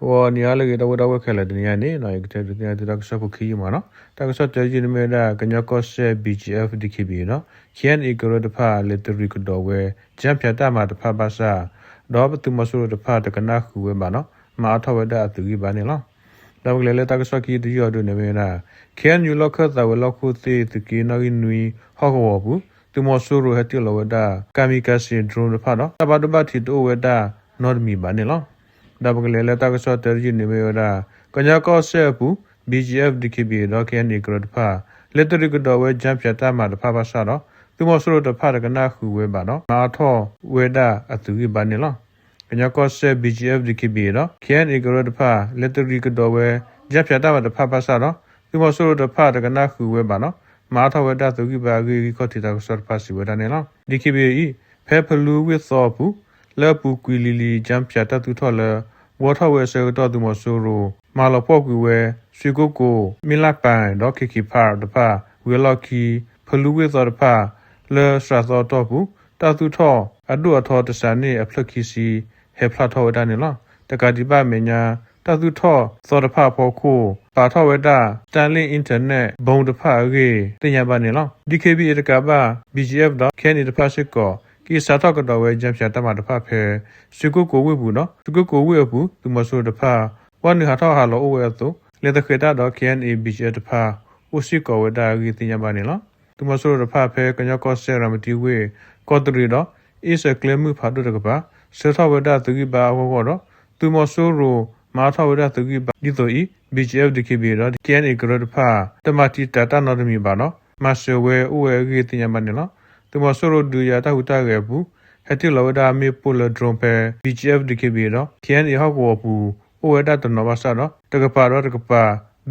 ဂီၤနံၤဟါလၢအဂ့ၤ ဒီပုၢ်ဝဲၢ်ခဲလၢာ် တနံၤအံၤန့ၣ် ယကတဲဒုးသ့ၣ်ညါသုတၢ်ကစီၣ်ဖိခံယုၢ်မးနီၤ. တၢ်ကစီၣ်တယုၢ်န့ၣ်မ့ၢ်ဝဲဒၣ် ကညီကီၢ်စဲၣ် ဘံၣ်ကၠံၣ်အဲၣ်ဖ် ဒံၣ်ခ့ဘံၣ်ဒီး ခ့ၣ်အဲၣ်အံၣ် ကရၢတဖၣ် လဲၤတရံးကဒီးဝဲ ကၠၣ်ဖၠၣ်တၢ်မၤတဖၣ်ဘၣ်ဆၣ် ဒီးသုးမီၤစိရိၤတဖၣ်တကနၣ်ဃုာ်ဝဲဘၣ်ဒီး မၤအါထီၣ်ဝဲဒၣ်အသုးဂံၢ်ဘါန့ၣ်လီၤ. ဒီးပကလဲၤလၢတၢ်ကစီၣ်ခံတယုၢ်အံၤဒုးန့ၣ်မ့ၢ်ဝဲဒၣ် ခ့ၣ်အဲၣ်ယူၣ် လီၢ်ခၢၣ်သးဝဲၤလီၢ်ခိၣ်သ့ၣ် သုးက့နီၣ်ဂံၢ်နွံဟီၣ်ကဝီၤအပူၤ သုးမီၤစိရိၤဟဲတ့ၢ်လီၤဝဲဒၣ် kamikaze drone တဖၣ်ဒီး တၢ်ဘၣ်ဒိဘၣ်ထံးတအိၣ်ဝဲဒၣ်နီတမံၤဘၣ်န့ၣ်လီၤ. ဒီးပကလဲၤလၢတၢ်ကစီၣ်တယုၢ်န့ၣ်မ့ၢ်ဝဲဒၣ် ကညီကီၢ်စဲၣ်အပူၤ ဘံၣ်ကၠံၣ်အဲၣ်ဖ် ဒံၣ်ခ့ဘံၣ်ဒီး ခ့ၣ်အဲၣ်အံၣ် ကရၢတဖၣ် လဲၤတရံးကဒီးဝဲ ကၠၣ်ဖၠၣ်တၢ်မၤတဖၣ်ဘၣ်ဆၣ်ဒီး သုးမီၤစိရိၤတဖၣ်တကနၣ်ဃုာ်ဝဲဘၣ်ဒီး မၤအါထီၣ်ဝဲဒၣ်အသုးဂံၢ်ဘါန့ၣ်လီၤ. ကညီကီၢ်စဲၣ် ဘံၣ်ကၠံၣ်အဲၣ်ဖ် ဒံၣ်ခ့ဘံၣ်ဒီး ခ့ၣ်အဲၣ်အံၣ် ကရၢတဖၣ် လဲၤတရံးကဒီးဝဲ ကၠၣ်ဖၠၣ်တၢ်မၤတဖၣ်ဘၣ်ဆၣ်ဒီး သုးမီၤစိရိၤတဖၣ်တကနၣ်ဃုာ်ဝဲဘၣ်ဒီး မၤအါထီၣ်ဝဲဒၣ်သုးဂံၢ်ဘါအဂ့ၢ် ဂံၢ်ခီၣ်ထံးတၢ်ကစီၣ်တဖၣ်စံးဝဲဒၣ်န့ၣ်လီၤ. ဒံၣ်ခ့ဘံၣ်အံၤ ဖဲဖလူဝ့ၢ်သီအပူၤ လၢအပူၤကွံာ်လံၤလံၤ ကၠၣ်ဖၠၣ်တၢ်သူၣ်ထီၣ်လၢ ဘှီထီၣ်ဝဲအဆၢကတီၢ် သုးမီၤစိရိၤ မၤလီၤပှီၢ်ကွံာ်ဝဲ ဆွ့ၣ်ကိၣ်ကိၤ မ့ၣ်လၣ်ပၢၣ်ဒီး ခ့ၣ်ခ့ၣ်ဖးတဖၣ် ဝံၤအလီၢ်ခံ ဖလူဝ့ၢ်သီတဖၣ် လၢစှၤသီအတီၢ်ပူၤ တၢ်သူၣ်ထီၣ်အဒိၣ်အထီတစးန့ၣ် အဖျၢၣ်ခံဆံ ဟဲဖျါထီၣ်ဝဲဒၣ်န့ၣ်လီၤ. တကးဒံးဘၣ်အမဲာ်ညါ တၢ်သူၣ်ထီၣ်သီတဖၣ်အဖီခိၣ် ပာ်ထီၣ်ဝဲဒၣ် Starlink internet ဘုံတဖၣ်အဂ့ၢ် သ့ၣ်ညါဘၣ်န့ၣ်လီၤ. ဒံၣ်ခ့ဘံၣ်အံၤတကးဘၣ် ဘံၣ်ကၠံၣ်အဲၣ်ဖ် ဒီး ခ့ၣ်အဲၣ်အံၣ် တဖၣ်စ့ၢ်ကီး က့ၤစးထီၣ်ကဒီးဝဲ ကၠၣ်ဖၠၣ်တၢ်မၤတဖၣ်ဖဲ ဆွ့ၣ်ကိၣ်ကိၤဝ့ၢ်ပူၤဒီး ဆွ့ၣ်ကိၣ်ကိၤဝ့ၢ်အပူၤ သုးမီၤစိရိၤတဖၣ် ဝဲနုာ်ဟးထီၣ်ဟးလီၤအိၣ်ဝဲအသိး လဲၤသဃဲးတၢ်ဒီး ခ့ၣ်အဲၣ်အံၣ် ဘံၣ်ကၠံၣ်အဲၣ်ဖ် တဖၣ် အိၣ်စ့ၢ်ကီးဝဲဒၣ်အဂ့ၢ်သ့ၣ်ညါဘၣ်န့ၣ်လီၤ. သုးမီၤစိရိၤတဖၣ်ဖဲကညီကီၢ်စဲၣ် ရၤမတံဝ့ၢ် ကီးတရံးဒီး အ့စဲးကျဲမုၢ်ဖးဒိၣ်တကပၤ ဆှၢထီၣ်ဝဲဒၣ်သုးဂံၢ်ဘါအဂီၢ်ဂီၢ်ဒီး သုးမီၤစိရိၤမၤအါထီၣ်ဝဲဒၣ်သုးဂံၢ်ဘါဒ်သိးအံၤ ဘံၣ်ကၠံၣ်အဲၣ်ဖ် ဒံၣ်ခ့ဘံၣ်ဒီး ခ့ၣ်အဲၣ်အံၣ် ကရၢတဖၣ် တမၤတံာ်တာ်တၢ်နီတမံၤဘၣ်ဒီး မၤစၢၤဝဲအိၣ်ဝဲအဂ့ၢ်သ့ၣ်ညါဘၣ်န့ၣ်လီၤ. သုးမီၤစိရိၤဒုးယၤတၢ်ဟူးတၢ်ဂဲၤအပူၤ ဟဲတ့ၢ်လီၤဝဲဒၣ်မ့ၣ်ပိၢ်လၢ drone ဖဲ ဘံၣ်ကၠံၣ်အဲၣ်ဖ် ဒံၣ်ခ့ဘံၣ်ဒီး ခ့ၣ်အဲၣ်အံၣ် ဟီၣ်ကဝီၤအပူၤ အိၣ်ဝဲဒၣ်တနီၤဘၣ်ဆၣ်ဒီး တကပၤဒီးတကပၤ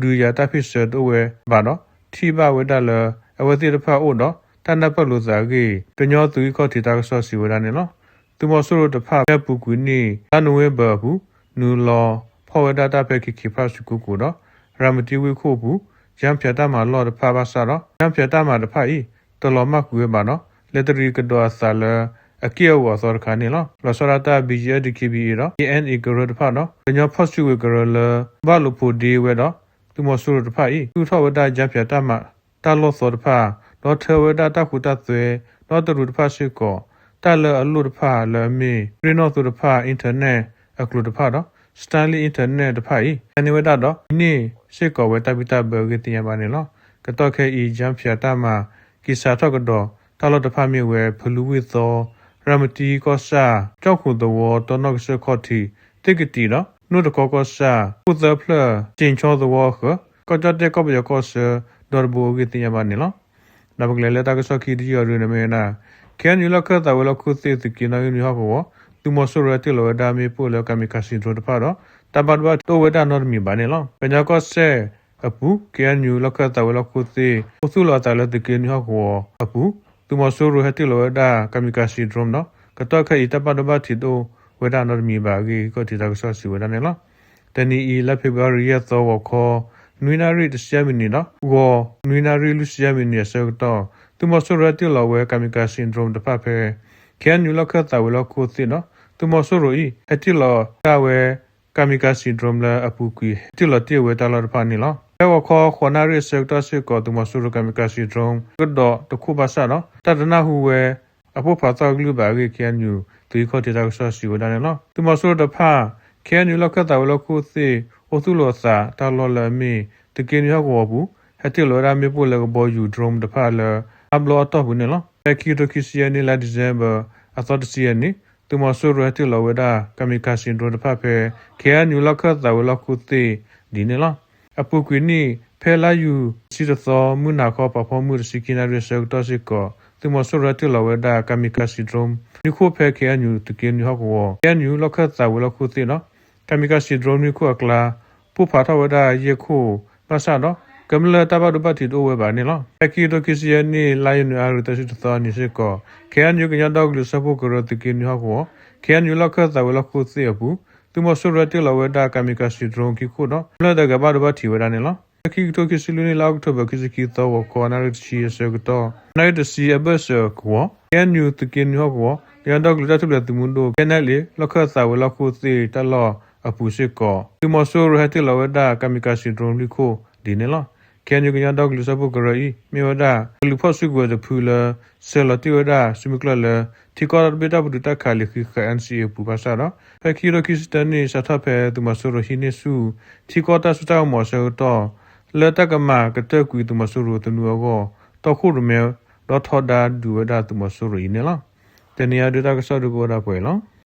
ဒုးယၤတၢ်ဖ့ၣ်ဆၢတအိၣ်ဝဲဘၣ်ဒီး ထံၣ်ဘၣ်ဝဲဒၣ်လၢ အဝဲသ့ၣ်တဖၣ်အိၣ်ဒီး တၢ်နၢ်ပၢၢ်လိာ်သးအဂ့ၢ် ကညီသုးဂံၢ်ခီၣ်ထံးတၢ်ကစီၣ်စံးဝဲဒၣ်န့ၣ်လီၤ. သုးမီၤစိရိၤတဖၣ် ဖဲအပူၤကွံာ်နံၣ် လါနိၣ်ဝ့ဘၢၣ်အပူၤ နုာ်လီၤဖီၣ်ဝဲဒၣ်တၢ်ဖဲ ခ့ၣ်ခ့ၣ်ဖး ဆွ့ၣ်ကိၣ်ကိၤဒီး ရၤမတံဝ့ၢ်ခိၣ်အပူၤ ကၠၣ်ဖၠၣ်တၢ်မၤလီၢ်တဖၣ်ဘၣ်ဆၣ်ဒီး ကၠၣ်ဖၠၣ်တၢ်မၤတဖၣ်အံၤ တလီၤမၢ်ကွံာ်ဝဲဘၣ်ဒီး လဲၤတရံးကဒီးအသးလၢ အက့ၢ်အဂီၤအသီတခါန့ၣ်လီၤ. လီၤဆီဒၣ်တၢ် ဘံၣ်ကၠံၣ်အဲၣ်ဖ် ဒံၣ်ခ့ဘံၣ်အံၤဒီး ခ့ၣ်အဲၣ်အံၣ် ကရၢတဖၣ်ဒီး ကညီဖီၣ်စုကဝဲၤကရၢလၢ ဘၣ်လိာ်ဖိးဒ့ဝဲဒီး သုးမီၤစိရိၤတဖၣ်အံၤ သူၣ်ထီၣ်ဝဲဒၣ် ကၠၣ်ဖၠၣ်တၢ်မၤတၢ်လီၢ်သီတဖၣ် ဒီးထၢဝဲဒၣ်တၢ်ဃူတၢ်သွဲ ဒီးတရူးတဖၣ်စ့ၢ်ကီး တၢ်လၢအလိၣ်တဖၣ်လၢအမ့ၢ် ရ့ၣ်နီၣ်သိတဖၣ် internet အကျိၤတဖၣ်ဒီး Starlink internet တဖၣ်အံၤ ဆှၢန့ၢ်ဝဲဒၣ်ဒီး ဟံးန့ၢ်စ့ၢ်ကီးဝဲတၢ်ဘံၣ်တၢ်ဘၢအဂ့ၢ်သ့ၣ်ညါဘၣ်န့ၣ်လီၤ. ကတီၢ်ခဲအံၤ ကၠၣ်ဖၠၣ်တၢ်မၤ က့ၤစးထီၣ်ကဒီးတၢ်လီၢ်တဖၣ်မ့ၢ်ဝဲ ဖလူဝ့ၢ်သီ ရၤမတံကီၢ်ဆၣ် ကၠီၣ်ခိၣ်သဝီ တီနီၣ်ကစၢၢ်ခီၣ်ထံး သ့ၣ်ကတံာ်ဒီး နိၣ်တကီကီၢ်ဆၣ် ခိၣ်သၢဖျၢၣ် က့ၣ်ခၠီသဝီအဃၢၤ ကီၢ်ကၠီၣ်တဲၣ်ကီၢ်ပယီၤကီၢ်ဆၢ ဒီတဘိအဂ့ၢ်သ့ၣ်ညါဘၣ်န့ၣ်လီၤ. ဒီးပကလဲၤလၢတၢ်ကစီၣ်ခံတယုၢ်အံၤဒုးန့ၣ်မ့ၢ်ဝဲဒၣ် ခ့ၣ်အဲၣ်ယူၣ် လီၢ်ခၢၣ်သးဝဲၤလီၢ်ခိၣ်သ့ၣ် သုးက့နီၣ်ဂံၢ်နွံဟီၣ်ကဝီၤ သုးမီၤစိရိၤဟဲတ့ၢ်လီၤဝဲဒၣ်မ့ၣ်ပိၢ်လၢ kamikaze drone တဖၣ်ဒီး တၢ်ဘၣ်ဒိဘၣ်ထံးတအိၣ်ဝဲဒၣ်နီတမံၤဘၣ်န့ၣ်လီၤ. ကညီကီၢ်စဲၣ်အပူၤ ခ့ၣ်အဲၣ်ယူၣ် လီၢ်ခၢၣ်သးဝဲၤလီၢ်ခိၣ်သ့ၣ် အိၣ်သူၣ်လီၤအသးလၢသုးက့နွံဟီၣ်ကဝီၤအပူၤ သုးမီၤစိရိၤဟဲတ့ၢ်လီၤဝဲဒၣ် kamikaze drone ဒီး ကတီၢ်ခဲအံၤတၢ်ဘၣ်ဒိဘၣ်ထံးတအိၣ်ဝဲဒၣ်နီတမံၤဘၣ်အဂ့ၢ် ဂံၢ်ခီၣ်ထံးတၢ်ကစီၣ်စံးဝဲဒၣ်န့ၣ်လီၤ. တနံၤအံၤ လါဖ့ၤဘြူၤအါရံၤ ယဲၢ်သီ ဂီၤခီ နွံနၣ်ရံၣ်တဆံယဲၢ်မံးနံးဒီး ဂီၤနွံနၣ်ရံၣ်လွံၢ်ဆံယဲၢ်မံးနံးအဆၢကတီၢ် သုးမီၤစိရိၤဟဲတ့ၢ်လီၤဝဲ kamikaze drone တဖၣ်ဖဲ ခ့ၣ်အဲၣ်ယူၣ် လီၢ်ခၢၣ်သးဝဲၤလီၢ်ခိၣ်သ့ၣ်ဒီး သုးမီၤစိရိၤအံၤ ဟဲတ့ၢ်လီၤဒၣ်ဝဲ kamikaze drone လၢအပူၤကွံာ် ဟဲတ့ၢ်လီၤတ့ၢ်ဝဲတၢ်လီၢ်တဖၣ်န့ၣ်လီၤ. ဖဲဂီၤခီဃိးနၣ်ရံၣ်အဆၢကတီၢ်စ့ၢ်ကီး သုးမီၤစိရိၤ kamikaze drone ကဒီးတခိၣ်ဘၣ်ဆၣ်ဒီး တၢ်တနၢ်ဟူဝဲ အပိၢ်ဖးသီၣ်ကလုၢ်ဘၣ်အဂ့ၢ် ခ့ၣ်အဲၣ်ယူၣ် သုးဂံၢ်ခီၣ်ထံးတၢ်ကစီၣ်စံးဝဲဒၣ်န့ၣ်လီၤ. သုးမီၤစိရိၤတဖၣ် ခ့ၣ်အဲၣ်ယူၣ် လီၢ်ခၢၣ်သးဝဲၤလီၢ်ခိၣ်သ့ၣ် အိၣ်သူၣ်လီၤအသးတၢ်လီၢ်လၢအမ့ၢ် သုးက့နွံဟီၣ်ကဝီၤအပူၤ ဟဲတ့ၢ်လီၤဝဲဒၣ်မ့ၣ်ပိၢ်လၢကဘီယူၤ drone တဖၣ်လၢ အါဘျီအတီၢ်ပူၤန့ၣ်လီၤ. ဖဲခံကထိခံဆံယဲၢ်နံၣ် လါဒံၣ်စဲဘၢၣ် အသီတဆံယဲၢ်နံၣ် သုးမီၤစိရိၤဟဲတ့ၢ်လီၤဝဲဒၣ် kamikaze drone တဖၣ်ဖဲ ခ့ၣ်အဲၣ်ယူၣ် လီၢ်ခၢၣ်သးဝဲၤလီၢ်ခိၣ်သ့ၣ်ဒ်န့ၣ်လီၤ. အပူၤကွံာ်နံၣ် ဖဲလါယူၤတဆံတသီ မုၢ်နၤခီ ပာ်ဖှိၣ်မုၢ်တဆံခံနၣ်ရံၣ်အဆၢကတီၢ်စ့ၢ်ကီး သုးမီၤစိရိၤဟဲတ့ၢ်လီၤဝဲဒၣ် kamikaze drone နွံခိၣ်ဖဲ ခ့ၣ်အဲၣ်ယူၣ် သုးက့နွံဟီၣ်ကဝီၤ ခ့ၣ်အဲၣ်ယူၣ် လီၢ်ခၢၣ်သးဝဲၤလီၢ်ခိၣ်သ့ၣ်ဒီး kamikaze drone နွံခိၣ်အကျါ ပိၢ်ဖးထီၣ်ဝဲဒၣ်ယဲၢ်ခိၣ်ဘၣ်ဆၣ်ဒီး ကမျၢၢ်တၢ်ဘၣ်ဒိဘၣ်ထံးတအိၣ်ဝဲဘၣ်န့ၣ်လီၤ. ဖဲခံကထိခံဆံယဲၢ်နံၣ် လါယနူၤအါရံၤ သၢဆံတသီအနံၤစ့ၢ်ကီး ခ့ၣ်အဲၣ်ယူၣ် ကညီဒီကလုာ်စၢဖှိၣ်ကရၢ သုးက့နွံဟီၣ်ကဝီၤ ခ့ၣ်အဲၣ်ယူၣ် လီၢ်ခၢၣ်သးဝဲၤလီၢ်ခိၣ်သ့ၣ်အပူၤ သုးမီၤစိရိၤဟဲတ့ၢ်လီၤဝဲဒၣ် kamikaze drone ခံခိၣ်ဒီး ကမျၢၢ်တဂၤဘၣ်ဒိဘၣ်ထံးဝဲဒၣ်န့ၣ်လီၤ. ဖဲခံကထိခံဆံလွံၢ်နံၣ် လါအီးကထိဘၢၣ် ခံဆံခံသီ ဂီၤခီ နၣ်ရံၣ်တဆံအဆၢကတီၢ် နၣ်ရံၣ်တဆံအဘၢၣ်စၢၤကဝီၤ ခ့ၣ်အဲၣ်ယူၣ် သုးက့နွံဟီၣ်ကဝီၤ ကညီဒီကလုာ်တၢ်ထူၣ်ဖျဲးသုးမုၢ်ဒိၣ် ခ့ၣ်အဲၣ်ယူၣ် လီၢ်ခၢၣ်သးဝဲၤလီၢ်ခိၣ်သ့ၣ်တၢ်လီၢ် အပူၤစ့ၢ်ကီး သုးမီၤစိရိၤဟဲတ့ၢ်လီၤဝဲဒၣ် kamikaze drone လွံၢ်ခိၣ်ဒ်န့ၣ်လီၤ. KNU ကညီဒီကလုာ်စၢဖှိၣ်ကရၢအံၤ မ့ၢ်ဝဲဒၣ် ကလုာ်ဖီၣ်စုကဝဲၤတဖုလၢ ဆှၢလီၤတ့ၢ်ဝဲဒၣ်စုမုၢ်ကျၢၢ်လၢ ထံကီၢ်တၢ်တဘ့ၣ်တၢ်ပတုာ်တၢ်ခးလံာ်ဃံးဃာ် NCA အပူၤဘၣ်ဆၣ်ဒီး ဖဲခံကထိခံဆံတၢနံၣ် စးထီၣ်ဖဲသုးမီၤစိရိၤဟံးန့ၢ်ဆူၣ် ထံကီၢ်တၢ်စိတၢ်ကမီၤအဆၢကတီၢ် လၢတၢ်ကမၤကတၢၢ်ကွံာ်သုးမီၤစိရိၤသနူအဂီၢ် တီခိၣ်ရိၣ်မဲ ဒီထီဒါဒုးဝဲဒၣ်သုးမီၤစိရိၤအံၤန့ၣ်လီၤ. တနံၤအံၤဒုးတၢ်ကစီၣ်ဒုးကအိၣ်ဒၣ်ပှဲၤအံၤလီၤ.